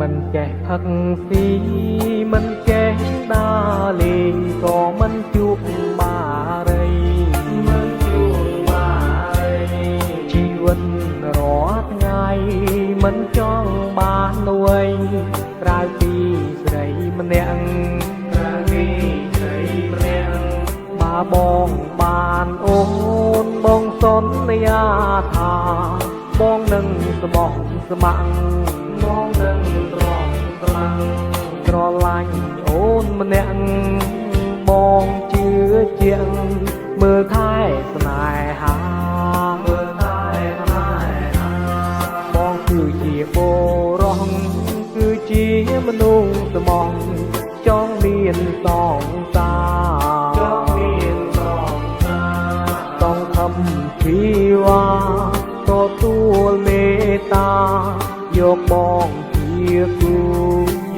មិនចេះផឹកស៊ីមិនចេះដើរលេងក៏មិនជួបបារីមិនជួបបារីជីវិតរាល់ថ្ងៃមិនចង់បាននួយក្រៅពីស្រីម្នាក់ក្រៅពីស្រីម្នាក់បើបងបានអូនបងសន្យាថាបងនឹងស្មោះស្ម័គ្របងនឹងស្មោះស្ម័គ្រស្រឡាញ់អូនម្នាក់បងជឿជាក់មើលថែស្នេហាមើលថែស្នេហាបងគឺជាបុរសគឺជាមនុស្សស្មោះចង់មានសងសាចង់មានសងសាសងខំជីវ៉ាទទួលមេត្តាយកបងជាគូ។